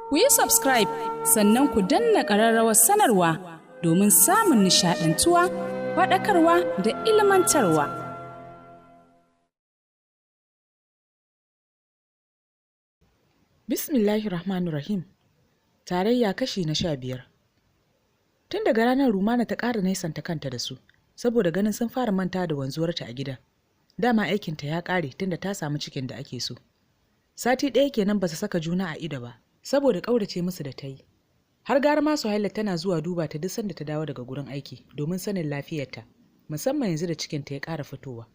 Ku yi subscribe, sannan ku danna ƙararrawar sanarwa domin samun nishaɗantuwa, faɗakarwa da ilmantarwa. Bismillahir Rahmanir Rahim. Tarayya kashi na 15. Tun daga ranar Rumana ta ƙara nesanta kanta da su, saboda ganin sun fara manta da wanzuwarta a gidan. Dama aikinta ya ƙare tunda ta samu cikin da ake so. Sati ɗaya kenan ba su saka juna a ido ba, saboda ƙaurace musu da ta yi. Har gara ma Suhaila tana zuwa duba ta duk sanda ta dawo daga gurin aiki domin sanin lafiyarta, musamman yanzu da cikinta ya ƙara fitowa.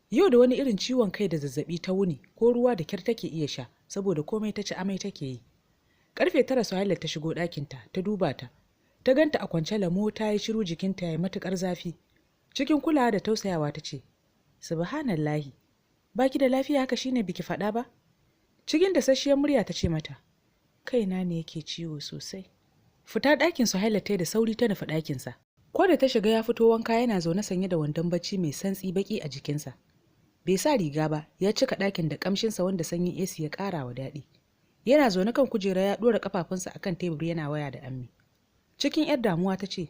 Yau da wani irin ciwon kai da zazzabi ta wuni, ko ruwa da kyar take iya sha, saboda komai ta ci amai take yi. Karfe 9 Suhaila ta shigo ɗakinta ta duba ta. Ta ganta a kwance lamo, ta yi shiru, jikinta ya yi matuƙar zafi. Cikin kulawa da tausayawa ta ce, "Subhanallahi, baki da lafiya haka shine biki faɗa ba?" Cikin dasasshiyar murya ta ce mata, "Kaina ne yake ciwo sosai." Fita ɗakin Suhaila ta da sauri ta nufi ɗakinsa. Ko da ta shiga ya fito wanka, yana zaune sanye da wandon bacci mai santsi baki a jikinsa. Bai sa riga ba, ya cika ɗakin da ƙamshinsa wanda sanyin AC ya ƙara wa daɗi. Yana zaune kan kujera, ya ɗora ƙafafunsa akan tebur, yana waya da Ammi. Cikin 'yar damuwa ta ce,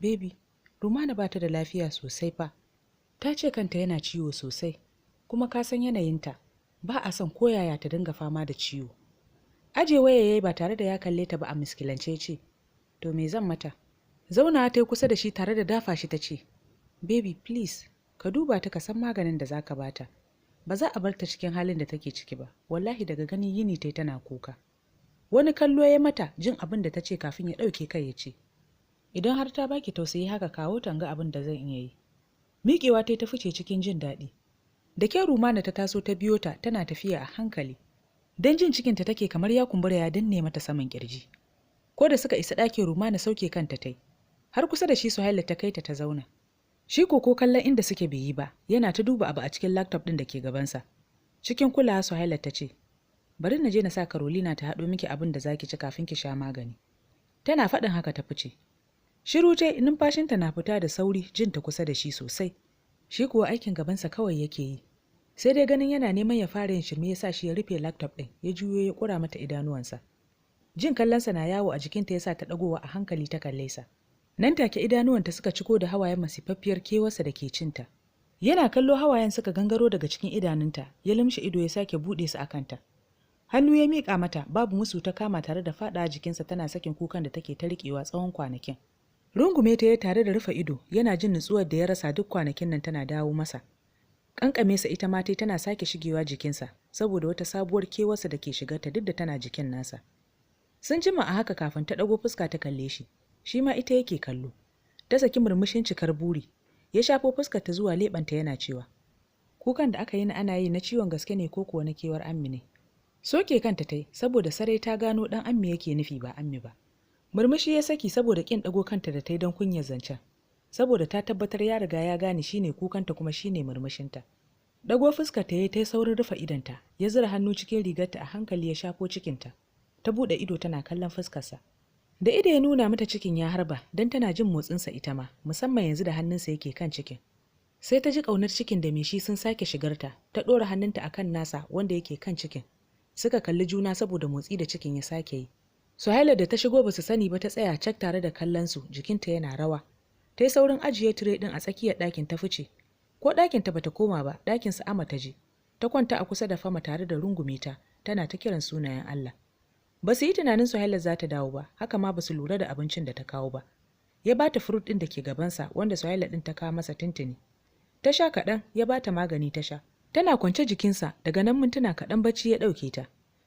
"Baby, Rumana ba ta da lafiya sosai fa. Ta ce kanta yana ciwo sosai, kuma ka san yanayinta, ba a son koyaya ta dinga fama da ciwo." Aje waya yayi ba tare da ya kalle ta ba, a miskilance ce, "To me zan mata?" Zaunawa ta yi kusa da shi tare da dafa shi ta ce, "Baby, please, ka duba ta, ka san maganin da zaka bata. Ba za a bar ta cikin halin da take ciki ba, wallahi daga gani yini tai tana kuka." Wani kallo ya mata jin abin da ta ce kafin ya ɗauke kai ya ce, "Idan har ta baki tausayi haka, kawo tanga abin da zan iya yi." Miƙewa ta ta fice cikin jin daɗi. Da ke Rumana ta taso ta biyo ta, tana tafiya a hankali. Don jin cikinta take kamar ya kumbura ya danne mata saman kirji. Ko da suka isa ɗakin Rumana, sauke kanta tai. Har kusa da shi Suhaila ta kai ta ta zauna. Shi ko kallon inda suke bai yi ba, yana ta duba abu a cikin laptop ɗin da ke gabansa. Cikin kulawa Suhaila ta ce, "Bari na je na sa Carolina ta haɗo miki abin da zaki ci kafin ki sha magani." Tana faɗin haka ta fice. Shiru tai, numfashinta na fita da sauri jin ta kusa da shi sosai. Shi kuwa aikin gabansa kawai yake yi. Sai dai ganin yana neman ya fara yin shirme ya sa shi ya rufe laptop ɗin, ya juyo ya ƙura mata idanuwansa. Jin kallonsa na yawo a jikinta ya sa ta ɗagowa a hankali ta kalle sa. Nan take idanuwanta suka ciko da hawayen masifaffiyar kewarsa da ke cinta. Yana kallo hawayen suka gangaro daga cikin idanunta, ya lumshe ido ya sake buɗe su a kanta. Hannu ya miƙa mata, babu musu ta kama tare da faɗa jikinsa tana sakin kukan da take ta riƙewa tsawon kwanakin. Rungume ta ya tare da rufe ido, yana jin nutsuwar da ya rasa duk kwanakin nan tana dawo masa. Kankame sa ita ma tai tana sake shigewa jikinsa saboda wata sabuwar kewarsa da ke shigarta duk da tana jikin nasa. Sun jima a haka kafin ta ɗago fuska ta kalle shi, shi ma ita yake kallo. Ta saki murmushin cikar buri, ya shafo fuskar ta zuwa leɓenta yana cewa, "Kukan da aka yi na ana yi na ciwon gaske ne ko kuwa na kewar Ammi ne?" Soke kanta tai saboda sarai ta gano ɗan Ammi yake nufi ba Ammi ba. Murmushi ya saki saboda ƙin ɗago kanta da ta yi don kunyar zancen, saboda ta tabbatar ya riga ya gane shine kukanta kuma shine murmushinta. Ɗago fuskar ta yayi, ta saurin rufe idonta, ya zura hannu cikin rigarta, a hankali ya shafo cikinta. Ta buɗe ido tana kallon fuskarsa. Da ido ya nuna mata cikin ya harba don tana jin motsinsa ita ma, musamman yanzu da hannunsa yake kan cikin. Sai ta ji ƙaunar cikin da mai shi sun sake shigarta, ta ɗora hannunta akan nasa wanda yake kan cikin. Suka kalli juna saboda motsi da cikin ya sake yi. Suhaila da ta shigo basu sani ba ta tsaya cak tare da kallon su, jikinta yana rawa. Ta yi saurin ajiye tire ɗin a tsakiyar ɗakin ta fice. Ko ɗakin ta bata koma ba, ɗakin su Ama ta je. Ta kwanta a kusa da Fama tare da rungume ta, tana ta kiran sunayen Allah. Ba su yi tunanin Suhaila za ta dawo ba, haka ma ba su lura da abincin da ta kawo ba. Ya bata fruit ɗin da ke gabansa wanda Suhaila ɗin ta kawo masa tuntuni. Ta sha kaɗan, ya bata magani ta sha. Tana kwance jikinsa, daga nan mintuna kaɗan bacci ya ɗauke ta.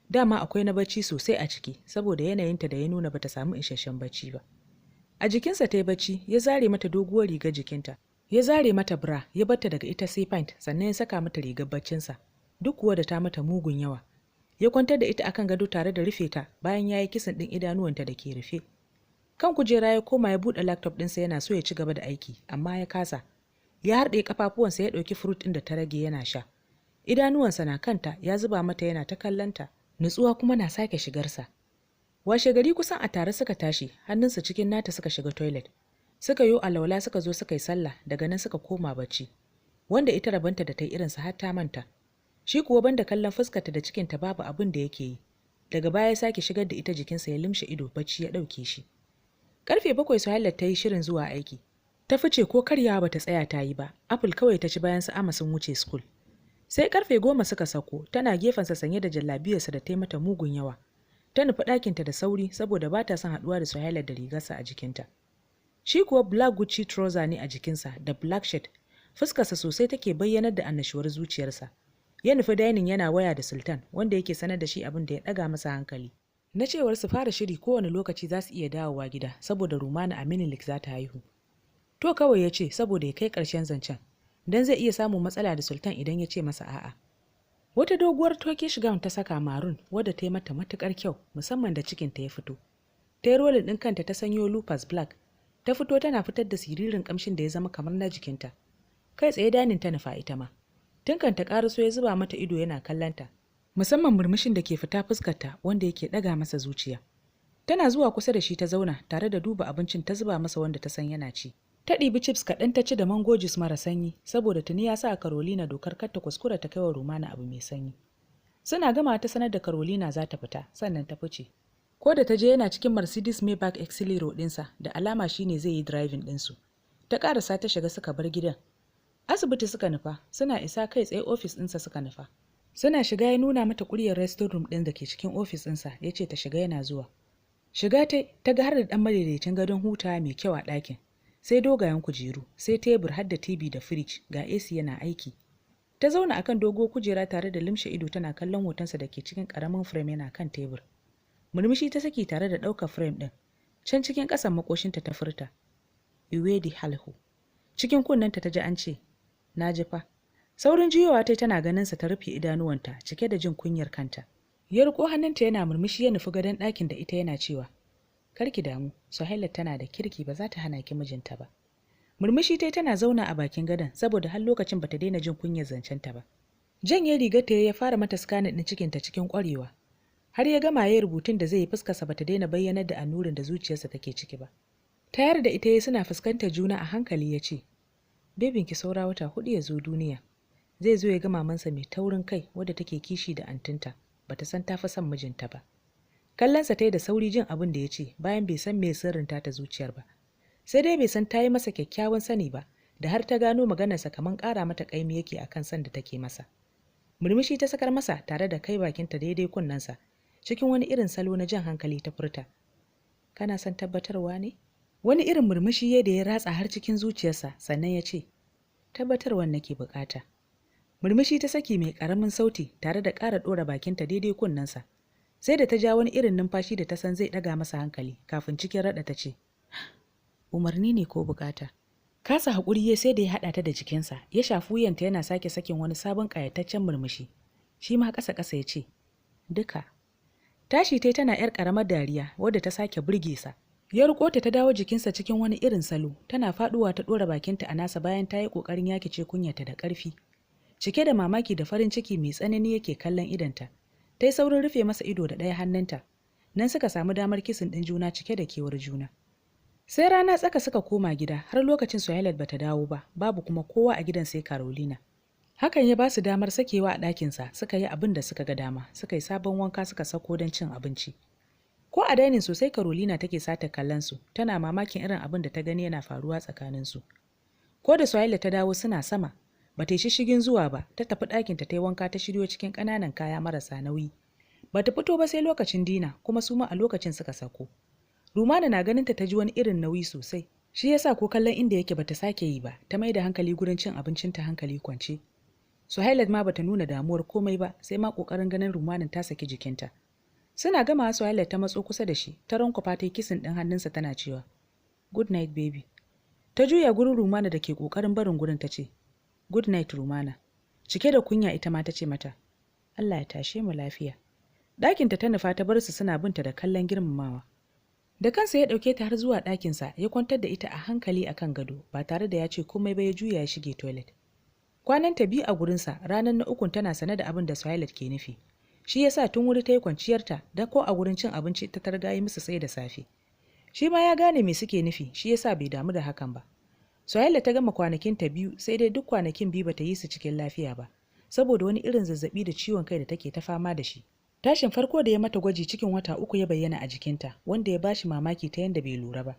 Dama akwai na bacci sosai a ciki, saboda yanayinta da ya nuna bata samu isasshen bacci ba. A jikinsa ta yi bacci, ya zare mata doguwar rigar jikinta. Ya zare mata bra, ya batta daga ita sai pant, sannan ya saka mata rigar baccinsa. Duk kuwa da ta mata mugun yawa. Ya kwantar da ita akan gado tare da rufe ta bayan ya yi kissing ɗin idanuwanta da ke rufe. Kan kujera ya koma ya buɗe laptop ɗinsa, yana so ya ci gaba da aiki, amma ya kasa. Ya harɗe kafafuwansa, ya ɗauki fruit ɗin da ta rage yana sha. Idanuwansa na kanta, ya zuba mata yana ta kallonta, nutsuwa kuma na sake shigarsa. Washe gari kusan a tare suka tashi, hannunsa cikin nata suka shiga toilet. Suka yi alwala, suka zo suka yi sallah, daga nan suka koma bacci. Wanda ita rabanta da ta yi irinsa har ta manta. Shi kuwa banda kallon fuskarta da cikinta babu abin da yake yi. Daga baya ya sake shigar da ita jikinsa, ya limshe ido, bacci ya ɗauke shi. Karfe 7 Suhaila ta yi shirin zuwa aiki. Ta fice, ko karyawa bata tsaya ta yi ba, apple kawai ta ci bayan su Ama sun wuce school. Sai karfe 10 suka sako, tana gefensa sanye da jallabiyarsa da ta yi mata mugun yawa. Ta nufi ɗakinta da sauri saboda ba ta son haɗuwa da Suhaila da rigarsa a jikinta. Shi kuwa black Gucci trouser ne a jikinsa da black shirt, fuskarsa sosai take bayyanar da annashuwar zuciyarsa. Ya nufi dining yana waya da Sultan, wanda yake sanar da shi abin da ya ɗaga masa hankali, na cewar su fara shiri, kowane lokaci za su iya dawowa gida saboda Rumana a Minilik za ta haihu. To kawai ya ce saboda ya kai ƙarshen zancen, don zai iya samun matsala da Sultan idan ya ce masa a'a. Wata doguwar Turkish gown ta saka maroon, wadda ta yi mata matuƙar kyau, musamman da cikinta ya fito. Ta yi rolling ɗin kanta, ta sanyo loafers black, ta fito tana fitar da siririn kamshin da ya zama kamar na jikinta. Kai tsaye dining ta nufa ita ma. Tun kan ta ƙaraso ya zuba mata ido yana kallonta, musamman murmushin da ke fita fuskarta wanda yake ɗaga masa zuciya. Tana zuwa kusa da shi ta zauna tare da duba abincin ta zuba masa wanda ta san yana ci. Ta ɗibi chips kaɗan ta ci da mango juice mara sanyi, saboda tuni ya sa Carolina dokar kar ta kuskura ta kai wa Rumana abu mai sanyi. Suna gama ta sanar da Carolina za ta fita, sannan ta fice. Ko da ta je yana cikin Mercedes Maybach Exelero ɗinsa, da alama shine zai yi driving ɗinsu. Ta ƙarasa ta shiga, suka bar gidan. Asibiti suka nufa, suna isa kai tsaye ofis ɗinsa suka nufa. Suna shiga ya nuna mata ƙuryar restroom room ɗin da ke cikin ofis ɗinsa, ya ce ta shiga yana zuwa. Shiga ta ta ga har da ɗan madaidaicin gadon hutawa mai kyau a ɗakin. Sai dogayen kujeru, sai tebur, har da TV da firij, ga AC yana aiki. Ta zauna akan dogo kujera tare da limshe ido tana kallon hotonsa da ke cikin ƙaramin frame yana kan tebur. Murmushi ta saki tare da ɗaukar frame ɗin. Can cikin ƙasan makoshinta ta furta, "Iwedi halhu." Cikin kunnenta ta ji an ce, "Na ji fa." Saurin juyowa ta tana ganinsa, ta rufe idanuwanta cike da jin kunyar kanta. Ya riko hannunta yana murmushi ya nufi gadon ɗakin da ita yana cewa, "Kar ki damu, Suhaila tana da kirki, ba za ta hana ki mijinta ba." Murmushi tai tana zauna a bakin gadon, saboda har lokacin bata daina jin kunyar zancenta ba. Janye rigar ta ya fara mata scanning ɗin cikinta cikin ƙwarewa. Har ya gama ya rubutun da zai yi, fuskarsa bata daina bayyanar da annurin da zuciyarsa take ciki ba. Tayar da ita ya suna fuskantar juna, a hankali ya ce, "Bebinki saura wata 4 ya zo duniya. Zai zo ya ga mamansa mai taurin kai wadda take kishi da antinta, bata san ta fi son mijinta ba." Kallonsa ta yi da sauri jin abin da ya ce, bayan bai san me sirrin ta zuciyar ba. Sai dai bai san ta yi masa kyakkyawan sani ba, da har ta gano maganarsa kamar ƙara mata ƙaimi yake akan san da take masa. Murmushi ta sakar masa tare da kai bakinta daidai kunnensa, cikin wani irin salo na jan hankali ta furta, "Kana son tabbatarwa ne?" Wani irin murmushi ya da ya ratsa har cikin zuciyarsa, sannan ya ce, "Tabbatarwan nake bukata." Murmushi ta saki mai karamin sauti tare da ƙara ɗora bakinta daidai kunnensa. Sai da ta ja wani irin numfashi da ta san zai ɗaga masa hankali kafin cikin raɗa ta ce, "Umarni ne ko bukata?" Kasa haƙuri ya sai da ya haɗa ta da jikinsa, ya shafi wuyanta yana sake sakin wani sabon ƙayataccen murmushi. Shi ma ƙasa ƙasa ya ce, "Duka." Tashi tai tana ‘yar ƙaramar dariya wadda ta sake burge sa. Ya riko ta, ta dawo jikinsa cikin wani irin salo, tana faɗuwa ta ɗora bakinta a nasa bayan ta yi ƙoƙarin yakice kunyata da ƙarfi. Cike da mamaki da farin ciki mai tsanani yake kallon idanta. Ta yi saurin rufe masa ido da ɗaya hannunta. Nan suka samu damar kissing ɗin juna cike da kewar juna. Sai rana tsaka suka koma gida, har lokacin Suhailat bata dawo ba, babu kuma kowa a gidan sai Carolina. Hakan ya ba su damar sakewa a ɗakinsa, suka yi abin da suka ga dama, suka yi sabon wanka, suka sako don cin abinci. Ko a dining sosai Carolina take sata kallon su, tana mamakin irin abin da ta gani yana faruwa tsakaninsu. Ko da Suhaila ta dawo suna sama, ba ta yi shishigin zuwa ba, ta tafi ɗakinta ta yi wanka, ta shiryo cikin ƙananan kaya marasa nauyi. Ba ta fito ba sai lokacin dinner, kuma su ma a lokacin suka sako. Rumana na ganinta ta ji wani irin nauyi sosai. Shi yasa ko kallon inda yake bata sake yi ba, ta mai da hankali gurin cin abincinta hankali kwance. Suhailat ma bata nuna damuwar komai ba, sai ma kokarin ganin Rumanin ta saki jikinta. Suna gama Suhailat ta matso kusa da shi, ta rankwafa ta yi kissing ɗin hannunsa tana cewa, "Good night, baby." Ta juya gurin Rumana da ke kokarin barin gurin ta ce, "Good night, Rumana." Cike da kunya ita ma ta ce mata, "Allah ya tashe mu lafiya." Ɗakinta ta nufa ta bar su suna binta da kallon girmamawa. Da kansa ya ɗauke ta har zuwa ɗakinsa, ya kwantar da ita a hankali a kan gado ba tare da ya ce komai ba, ya juya ya shige toilet. Kwanan ta 2 a gurinsa, ranar na ukun tana sane da abin da Suhailat ke nufi. Shi yasa tun wuri ta yi kwanciyarta da ko a gurin cin abinci ta targa yi musu sai da safe. Shi ma ya gane me suke nufi, shi yasa bai damu da hakan ba. Suhaila ta gama kwanakin ta 2, sai dai duk kwanakin 2 bata yi su cikin lafiya ba, saboda wani irin zazzabi da ciwon kai da take ta fama da shi. Tashin farko da ya mata gwaji cikin wata 3 ya bayyana a jikinta, wanda ya bashi mamaki ta yanda bai lura ba.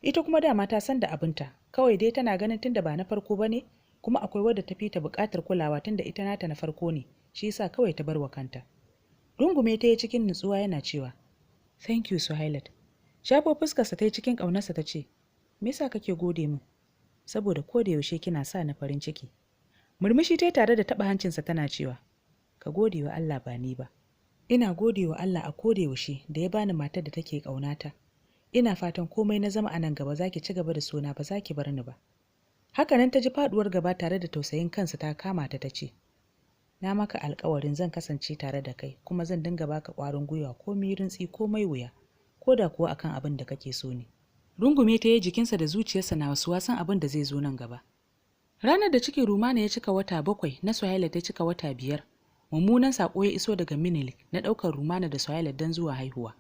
Ita kuma dama ta san da abinta, kawai dai tana ganin tunda ba na farko ba ne, kuma akwai wadda ta fi ta buƙatar kulawa tunda ita nata na farko ne, shi yasa kawai ta bar wa kanta. Rungume ta yi cikin nutsuwa yana cewa, "Thank you, Suhailat." Shafo fuskarsa ta yi cikin ƙaunarsa ta ce, "Me yasa kake gode min?" "Saboda ko da yaushe kina sa ni farin ciki." Murmushi ta yi tare da taɓa hancinsa tana cewa, "Ka gode wa Allah ba ni ba. Ina gode wa Allah a koda yaushe da ya bani matar da take ƙaunata. Ina fatan komai na zama a nan gaba zaki ci gaba da sona, ba za ki bar ni ba." Hakanan ta ji faduwar gaba tare da tausayin kansa ta kama ta, ta ce, "Na maka alkawarin zan kasance tare da kai, kuma zan dinga baka ƙwarin gwiwa komai rintsi komai wuya, ko da kuwa akan abin da kake so ne." Rungume ta yi jikinsa da zuciyarsa na wasu wasan abin da zai zo nan gaba. Ranar da cikin Rumana ya cika wata 7, na Suhaila ta cika wata 5, mummunan sako ya iso daga Minilik na ɗaukar Rumana da Suhaila don zuwa haihuwa.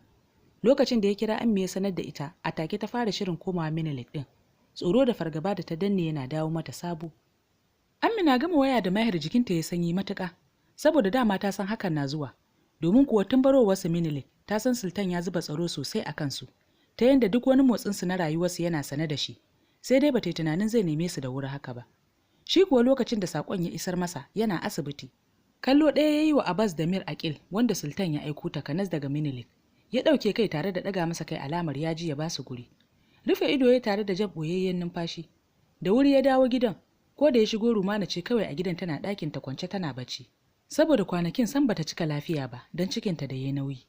Lokacin da ya kira Ammi ya sanar da ita, a take ta fara shirin komawa Minilik ɗin. Tsoro da fargaba da ta danne yana dawo mata sabo. Ammi na gama waya da Mahir jikinta ya sanyi matuƙa, saboda dama ta san hakan na zuwa. Domin kuwa tun barowarsu Minilik, ta san Sultan ya zuba tsaro sosai a kansu, ta yadda duk wani motsinsu na rayuwarsu yana sane da shi, sai dai bata yi tunanin zai neme su da wuri haka ba. Shi kuwa lokacin da saƙon ya isar masa yana asibiti. Kallo ɗaya ya yi wa Abbas da Mir Akil wanda Sultan ya aiko takanas daga Minilik. Ya ɗauke kai tare da ɗaga masa kai alamar ya ji ya ba su guri. Rufe ido ya tare da jan ɓoyayyen numfashi. Da wuri ya dawo gidan, ko da ya shigo Rumana ce kawai a gidan, tana ɗakin ta kwance tana bacci. Saboda kwanakin san bata cika lafiya ba don cikinta da ya nauyi.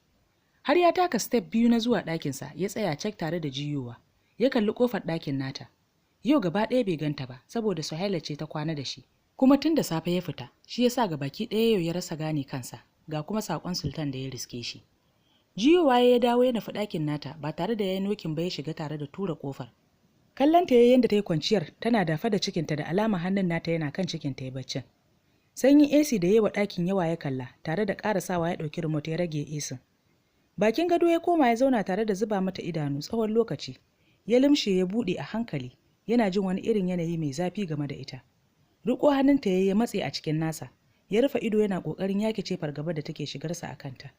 Har ya taka step 2 na zuwa ɗakinsa ya tsaya cak tare da jiyowa. Ya kalli ƙofar ɗakin nata. Yau gaba ɗaya bai ganta ba saboda Suhaila ce ta kwana da shi. Kuma tun da safe ya fita, shi ya sa baki ɗaya yau ya rasa gane kansa, ga kuma saƙon Sultan da ya riske shi. Jiyowa ya dawo ya nufi ɗakin nata ba tare da ya yi knocking ba, ya shiga tare da tura ƙofar. Kallon ta yayin da ta yi kwanciyar tana dafa da cikinta, da alama hannun nata yana kan cikinta ya baccin. Sanyin AC da yawa ɗakin yawa ya kalla tare da ƙarasawa ya ɗauki remote ya rage AC. Bakin gado ya koma ya zauna tare da zuba mata idanu tsawon lokaci. Ya limshe ya buɗe a hankali, yana jin wani irin yanayi mai zafi game da ita. Riƙo hannunta ya ya matse a cikin nasa, ya rufe ido yana ƙoƙarin yakice fargaba da take shigarsa a kanta.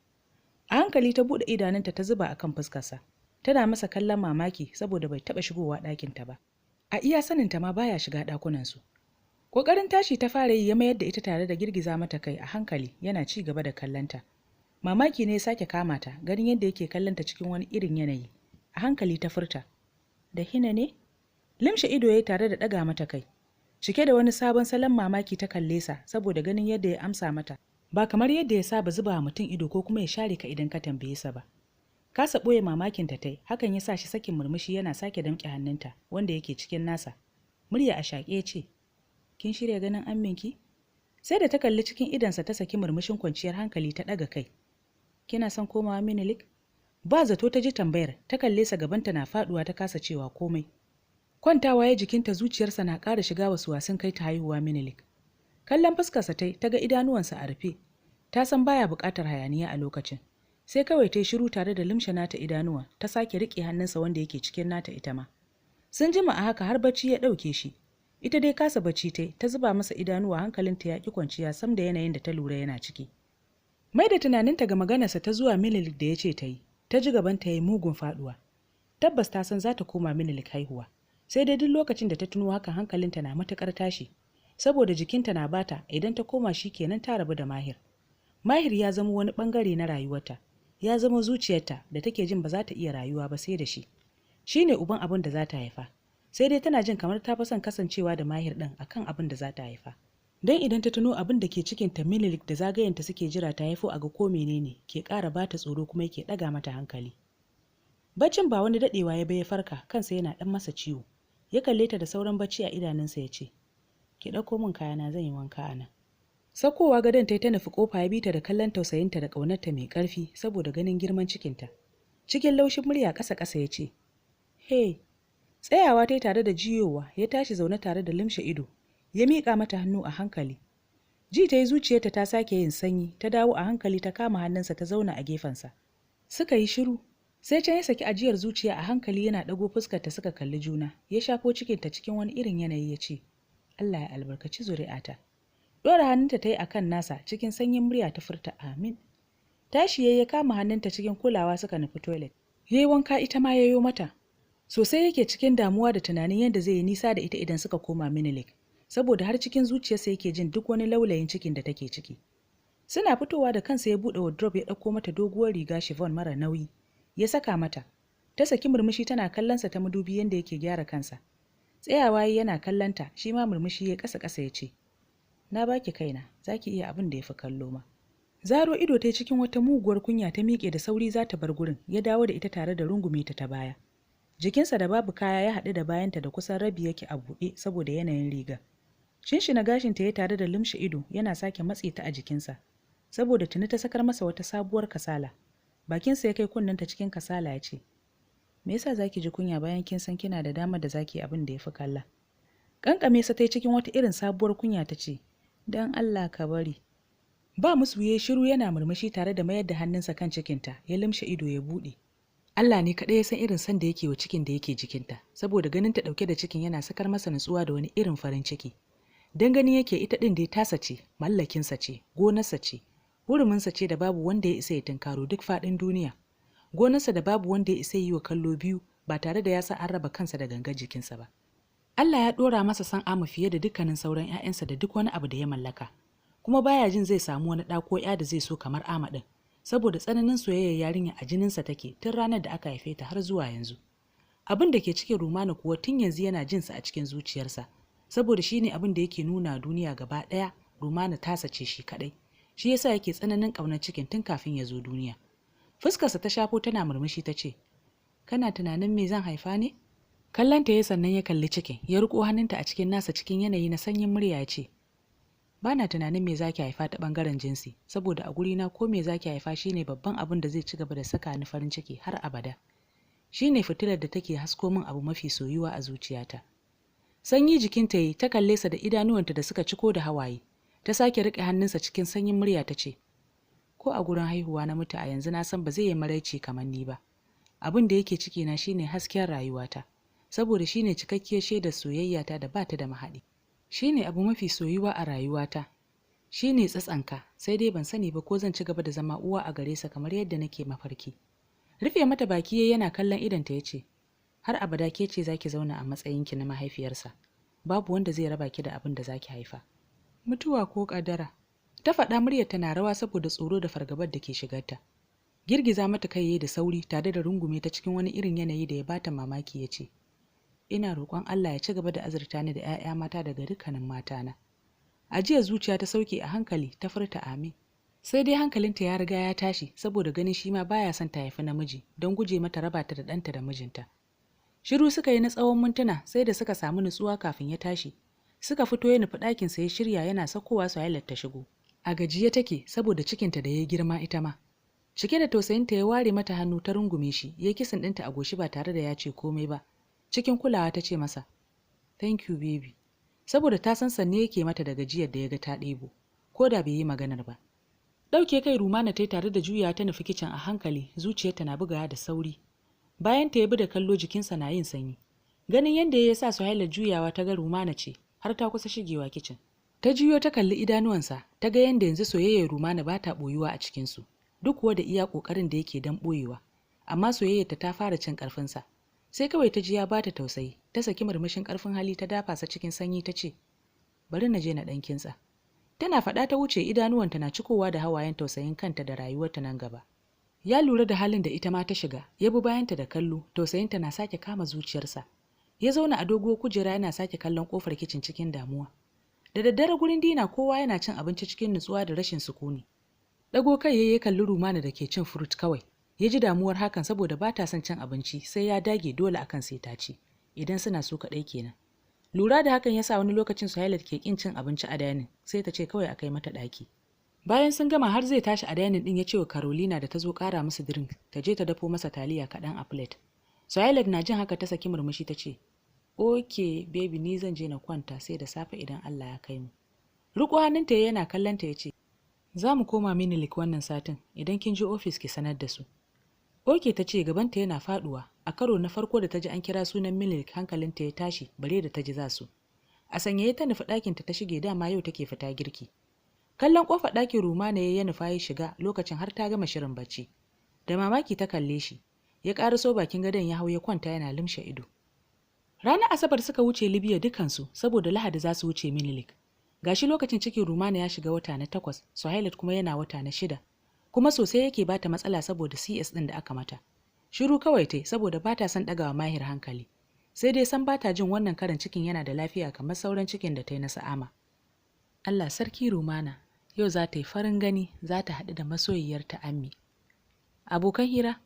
A hankali ta buɗe idanunta ta zuba akan fuskarsa. Tana masa kallon mamaki saboda bai taɓa shigowa ɗakinta ba. A iya saninta ma baya shiga ɗakunansu. Ƙoƙarin tashi ta fara yi ya mayar da ita tare da girgiza mata kai a hankali yana ci gaba da kallonta. Mamaki ne ya sake kama ta ganin yadda yake kallonta cikin wani irin yanayi. A hankali ta furta, "Da hina ne?" Limshe ido ya tare da ɗaga mata kai. Cike da wani sabon salon mamaki ta kalle sa saboda ganin yadda ya amsa mata. Ba kamar yadda ya saba zuba mutum ido ko kuma ya share ka idan ka tambaye sa ba. Kasa ɓoye mamakin ta tai, hakan ya sa shi sakin murmushi yana sake damƙe hannunta wanda yake cikin nasa. Murya a shaƙe ce, "Kin shirya ganin amminki?" Sai da ta kalli cikin idonsa ta saki murmushin kwanciyar hankali ta ɗaga kai. "Kina son komawa Minilik?" Ba zato ta ji tambayar, ta kalle sa gabanta na faɗuwa ta kasa cewa komai. Kwantawa ya jikinta, zuciyarsa na ƙara shiga wasu wasun kai ta haihuwa Minilik. Kallon fuskarsa ta ta ga idanuwansa a rufe. Ta san baya buƙatar hayaniya a lokacin. Sai kawai ta yi shiru tare da limshe nata idanuwa, ta sake riƙe hannunsa wanda yake cikin nata ita ma. Sun jima a haka har bacci ya ɗauke shi. Ita dai kasa bacci ta ta zuba masa idanuwa, hankalinta ya ƙi kwanciya sam da yanayin da ta lura yana ciki. Mai da tunaninta ga maganarsa ta zuwa Minilik da ya ce ta yi, ta ji gabanta ya yi mugun faɗuwa. Tabbas ta san za ta koma Minilik haihuwa. Sai dai duk lokacin da ta tuno haka hankalinta na matuƙar tashi, saboda jikinta na bata idan ta koma shi kenan ta rabu da Mahir. Mahir ya zama wani bangare na rayuwarta, ya zama zuciyarta da take jin ba za ta iya rayuwa ba sai da shi. Shi ne uban abin da za ta haifa. Sai dai tana jin kamar ta fi son kasancewa da Mahir ɗin akan abin da za ta haifa. Don idan ta tuno abin da ke cikin ta Minilik da zagayenta suke jira ta haifo a ga ko menene ke ƙara ba ta tsoro kuma yake ɗaga mata hankali. Baccin ba wani daɗewa ya bai farka, kansa yana ɗan masa ciwo. Ya kalle ta da sauran bacci a idanunsa ya ce, "Ki ɗauko min kayana, zan yi wanka a nan." Sakowa gadon ta ta nufi kofa, ya bi ta da kallon tausayinta da ƙaunarta mai ƙarfi saboda ganin girman cikinta. Cikin laushin murya ƙasa-ƙasa ya ce, "Hey." Tsayawa ta tare da jiyowa, ya tashi zaune tare da limshe ido, ya miƙa mata hannu a hankali. Ji ta yi zuciyarta ta sake yin sanyi, ta dawo a hankali ta kama hannunsa ta zauna a gefensa. Suka yi shiru, sai can ya saki ajiyar zuciya a hankali yana ɗago fuskarta suka kalli juna, ya shafo cikinta cikin wani irin yanayi ya ce, "Allah ya albarkaci zuri'ata." Ɗora hannunta ta yi a kan nasa cikin sanyin murya ta furta amin. Tashi yayi, ya kama hannunta cikin kulawa, suka nufi toilet. Yayi wanka, ita ma yayo mata. Sosai yake cikin damuwa da tunanin yadda zai yi nisa da ita idan suka koma Minilik, saboda har cikin zuciyarsa yake jin duk wani laulayin cikin da take ciki. Suna fitowa, da kansa ya buɗe wardrobe, ya ɗauko mata doguwar riga chiffon mara nauyi, ya saka mata. Ta saki murmushi tana kallonsa ta madubi yadda yake gyara kansa. Tsayawa yana kallonta, shi ma murmushi ya ƙasa ƙasa, ya ce, "Na baki kaina, zaki iya abin da ya fi kallo ma." Zaro ido ta cikin wata muguwar kunya, ta miƙe da sauri za ta bar gurin, ya dawo da ita tare da rungume ta ta baya. Jikinsa da babu kaya ya haɗu da bayanta da kusan rabi yake a buɗe saboda yanayin riga. Shinshina gashinta ya tare da lumshe ido, yana sake matse ta a jikinsa, saboda tuni ta sakar masa wata sabuwar kasala. Bakinsa ya kai kunnenta cikin kasala, ya ce, "Me yasa zaki ji kunya bayan kin san kina da damar da zaki abin da ya fi kalla?" Kankame sa ta cikin wata irin sabuwar kunya, ta ce, "Dan Allah ka bari." Ba musu, ya shiru yana murmushi tare da mayar da hannunsa kan cikinta, ya lumshe ido ya buɗe. Allah ne kaɗai ya san irin san da yake wa cikin da yake jikinta, saboda ganin ta ɗauke da cikin yana sakar masa nutsuwa da wani irin farin ciki. Dan gani yake ita ɗin dai tasa ce, mallakinsa ce, gonarsa ce, huruminsa ce da babu wanda ya isa ya tunkaro duk faɗin duniya. Gonarsa da babu wanda ya isa yi wa kallo biyu ba tare da ya sa an raba kansa da gangar jikinsa ba. Allah ya ɗora masa san Amu fiye da dukkanin sauran 'ya'yansa da duk wani abu da ya mallaka. Kuma baya jin zai samu wani ɗa ko 'ya da zai so kamar Ama ɗin, saboda tsananin soyayyar yarinya a jininsa take tun ranar da aka haife ta har zuwa yanzu. Abin da ke cikin Rumana kuwa tun yanzu yana jinsa a cikin zuciyarsa, saboda shi ne abin da yake nuna duniya gaba ɗaya Rumana tasa ce shi kaɗai. Shi yasa yake tsananin ƙaunar cikin tun kafin ya zo duniya. Fuskarsa ta shafo tana murmushi, ta ce, "Kana tunanin me zan haifa ne?" Kallonta ya, sannan ya kalli cikin, ya riko hannunta a cikin nasa, cikin yanayi na sanyin murya ya ce, "Ba na tunanin me zaki haifa ta bangaren jinsi, saboda a gurina ko me zaki haifa shine babban abin da zai ci gaba da saka ni farin ciki har abada. Shine fitilar da take hasko min abu mafi soyuwa a zuciyata." Sanyi jikinta yi, ta kalle sa da idanuwanta da suka ciko da hawaye. Ta sake riƙe hannunsa, cikin sanyin murya ta ce, "Ko a gurin haihuwa na mutu a yanzu, na san ba zai yi maraici kamar ni ba. Abin da yake cikina shine hasken rayuwata, saboda shine cikakkiyar shaidar soyayyata da bata da mahaɗi. Shine abu mafi soyuwa a rayuwata, shine tsatsanka. Sai dai ban sani ba ko zan ci gaba da zama uwa a gare sa kamar yadda nake mafarki." Rufe mata baki yayi yana kallon idonta, ya ce, "Har abada ke ce zaki zauna a matsayinki na mahaifiyarsa. Babu wanda zai raba ki da abin da zaki haifa, mutuwa ko kadara." Ta faɗa muryar tana rawa saboda tsoro da fargabar da ke shigarta. Girgiza mata kai yayi da sauri tare da rungume ta cikin wani irin yanayi da ya bata mamaki, ya ce, "Ina roƙon Allah ya ci gaba da azurta ni da 'ya'ya mata daga dukkanin matana." Ajiyar zuciya ta sauke a hankali, ta furta amin. Sai dai hankalinta ya riga ya tashi saboda ganin shi ma baya son ta haifi namiji don guje mata raba ta da ɗanta da mijinta. Shiru suka yi na tsawon mintuna, sai da suka samu nutsuwa kafin ya tashi. Suka fito, ya nufi ɗakinsa ya shirya. Yana sakowa Suhailat ta shigo. A gajiye take saboda cikinta da ya girma ita ma. Cike da tausayinta ya ware mata hannu, ta rungume shi, ya kissing ɗinta a goshi ba tare da ya ce komai ba. Cikin kulawa ta ce masa, "Thank you, baby," saboda ta san sanne yake mata da gajiyar da ya ga ta ɗebo, ko da bai yi maganar ba. Ɗauke kai Rumana ta yi tare da juya ta nufi kicin a hankali, zuciyarta na bugawa da sauri. Bayan ta ya bi da kallo, jikinsa na yin sanyi. Ganin yadda ya sa Suhaila juyawa, ta ga Rumana ce har ta kusa shigewa kicin. Ta juyo ta kalli idanuwansa, ta ga yadda yanzu soyayyar Rumana ba ta ɓoyuwa a cikinsu, duk kuwa da iya ƙoƙarin da yake don ɓoyewa, amma soyayyarta ta fara cin ƙarfinsa. Sai kawai ta ji ya bata tausayi, ta saki murmushin ƙarfin hali, ta dafa sa cikin sanyi ta ce, "Bari na je na ɗan kintsa." Tana faɗa ta wuce, idanuwanta na cikowa da hawayen tausayin kanta da rayuwarta nan gaba. Ya lura da halin da ita ma ta shiga, ya bi bayanta da kallo, tausayinta na sake kama zuciyarsa. Ya zauna a doguwar kujera yana sake kallon kofar kicin cikin damuwa. Da daddare gurin dinner, kowa yana cin abinci cikin nutsuwa da rashin sukuni. Dago kai ya kalli Rumana da ke cin fruit kawai. Ya ji damuwar hakan saboda ba ta son cin abinci, sai ya dage dole akan sai ta ci idan suna so kaɗai kenan. Lura da hakan ya sa wani lokacin Suhailat ke kin cin abinci a dining, sai ta ce kawai a kai mata ɗaki. Bayan sun gama, har zai tashi a dining din, ya ce wa Carolina da ta zo ƙara musu drink ta je ta dafo masa taliya kaɗan a plate. Suhailat na jin haka ta saki murmushi, ta ce, "Ok baby, ni zan je na kwanta, sai da safe idan Allah ya kai mu." Riko hannunta yana kallon ta, ya ce, "Za mu koma Minilik wannan satin, idan kin je ofis ki sanar da su." "Ok," ta ce, gabanta yana faduwa. A karo na farko da ta ji an kira sunan Minilik hankalinta ya tashi, bare da ta ji za su. A sanyaye ta nufi ɗakinta ta shige, dama yau take fita girki. Kallon ƙofar ɗakin Rumana ya nufa ya shiga lokacin har ta gama shirin bacci. Da mamaki ta kalle shi, ya ƙaraso bakin gadon ya hau ya kwanta yana lumshe ido. Ranar Asabar suka wuce Libya dukansu saboda Lahadi za su wuce Minilik. Gashi lokacin cikin Rumana ya shiga wata na 8, Suhailat kuma yana wata na 6. Kuma sosai yake bata matsala saboda CS ɗin da aka mata. Shiru kawai tai saboda bata son ɗagawa Mahir hankali. Sai dai san bata jin wannan karin cikin yana da lafiya kamar sauran cikin da ta yi na Sa'ama. Allah sarki Rumana, yau za ta yi farin gani, za ta haɗu da masoyiyarta Ammi. Abokan hira,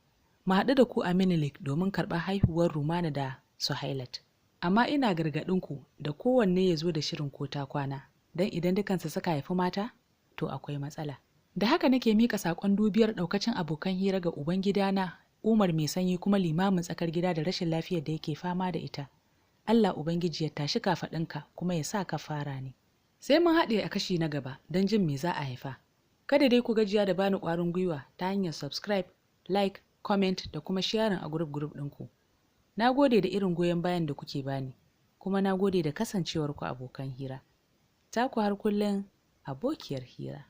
mu haɗu da ku a Minilik domin karɓar haihuwar Rumana da Suhailat. Amma ina gargaɗin ku da kowanne ya zo da shirin ko ta kwana, don idan dukansu suka haifi mata, to akwai matsala. Da haka nake miƙa saƙon dubiyar ɗaukacin abokan hira ga Ubangidana Umar Mai Sanyi kuma limamin tsakar gida da rashin lafiyar da yake fama da ita. Allah Ubangiji ya tashi kafaɗinka kuma ya sa ka fara ne. Sai mun haɗe a kashi na gaba don jin me za a haifa. Kada dai ku gajiya da bani ƙwarin gwiwa ta hanyar subscribe, like, comment da kuma sharing a group group ɗinku. Na gode da irin goyon bayan da kuke bani, kuma na gode da kasancewarku abokan hira. Taku har kullum, abokiyar hira.